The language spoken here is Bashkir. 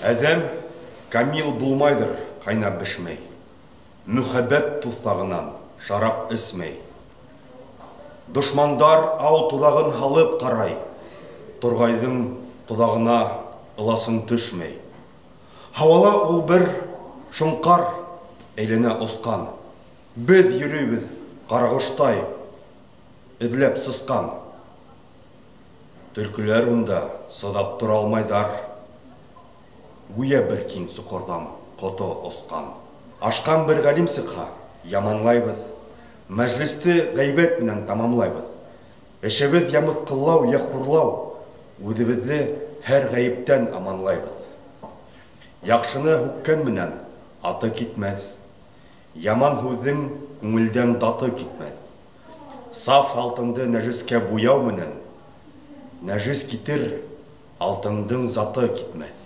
Әҙәм камил булмайҙыр ҡайнап бешмәй, Мөхәббәт туҫтағынан шарап эсмәй. Дошмандар ау тоҙағын һалып ҡарай, Турғайҙың тоҙағына ыласын төшмәй. Һауала ул бер шоңҡар әйләнә осҡан, Беҙ йөрөйбөҙ ҡарағоштай эҙләп сысҡан. Төлкөләр унда сыҙап тора алмайҙар, Гүйә бер киң соҡорҙан ҡото осҡан. Ашҡан бер ғалим сыҡһа, яманлайбыҙ, Мәжлесте ғәйбәт менән тамамлайбыҙ. Эшебеҙ йә мыҫҡыллау, йә хурлау, Үҙебеҙҙе һәр ғәйептән аманлайбыҙ. Яҡшыны һүккән менән аты китмәҫ, Яман һүҙҙең күңелдән даты китмәҫ. Саф алтынды нәжескә буяу менән, Нәжес китер, алтындың заты китмәҫ.